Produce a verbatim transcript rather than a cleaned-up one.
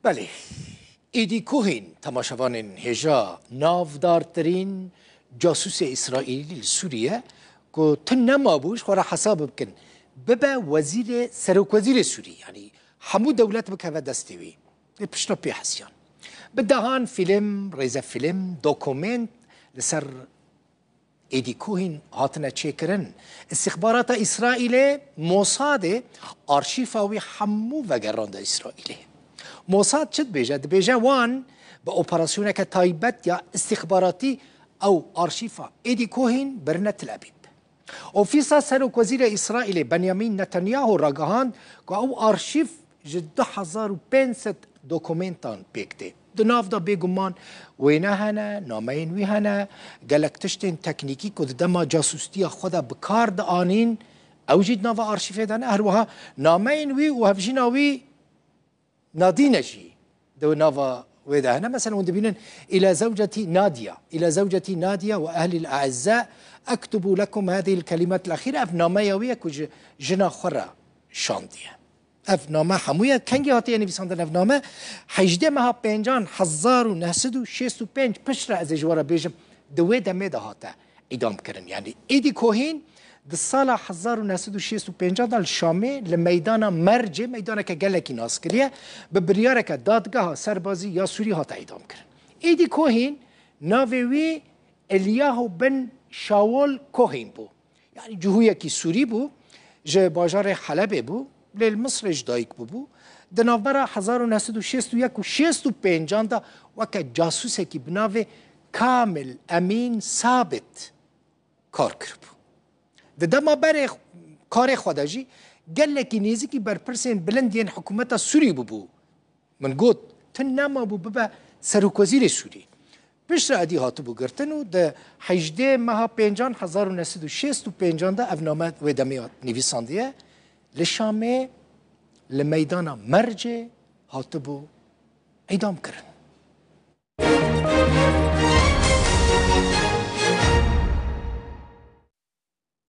Belê. Êdî Cohen, temaşevanên hêja, navdartirîn casûsê Îsraîlî li Sûriye, ku tu nemabû ji xwe re hesab bikin, bibe wezîrê, serokwezîrê Sûrî, yanî hemû dewlet bikeve destê wî. Ê piştre pê hesiyan. Bi dehan fîlm, rêzefîlm, dokument li ser Êdî Cohen hatine çêkirin. Îstixbarata Îsraîlê, Mossadê, arşîfa wî hemû vegerande Îsraîlê. Mossad çi dibêje? Dibêje wan bi operasyoneke taybet ya îstixbaratî ew arşîfa Êdî Cohen birine Tel Abîb. Ofîsa Serokwezîrê Îsraîlê Benyamin Netanyahu ragihand ku ew arşîv ji du hezar û pênc sed dokumentan pêk tê. Di nav de bêguman wêne hene, nameyên wî hene, gelek tiştên teknîkî ku di dema casûstiya xwe de bi kar dianîn, ew jî di nava arşîvê de ne. Her wiha nameyên wî û hevjîna wî Nadîne jî di nava wê de hene. Mesela hûn dibînin, "Îla zewcetî Nadya, îla zewcetî Nadya ve ehlîl e'izza, ektubu lekum hadîhil kelîmat el-exîre." Ev nameya wî ye ku ji jina xwe re şandiye. Ev name hemû ye. Kengî hatiye nivîsandin ev name? Hejdê meha pêncan hezar û neh sed û şêst û pênc, piştre ez ê ji we re bêjim, di wê demê de hate îdam kirin. Yanî Êdî Cohen di sala hezar û neh sed û şêst û pênc de li Şamê li meydana Mercê, meydaneke gelekî naskirî ye, bi biryareke dadgeha serbazî ya Sûrî hate îdam kirin. Êdî Cohen navê wî Eliyahu bin Şawol Cohen bû. Yanî cihûyekî Sûrî bû, ji bajarê Helebê bû, lê li Misrê ji dayik bûbû. Di navbera hezar û neh sed û şêst û yek û şêst û pêncan de weke casûsekî bi navê Kamil Emîn Sabit kar kiribû. Di dema berê karê xwe de jî gelekî nêzîkî berpirsên bilind yên hikûmeta Sûrî bûbû. Min got, tu nemabû bibe serokwezîrê Sûrî. Piştre êdî hatibû girtin û di hejdê meha pêncan hezar û neh sed û şêst û pêncan de ev name wê demê hat nivîsandiye. Li Şamê, li meydana Mercê hatibû îdam kirin.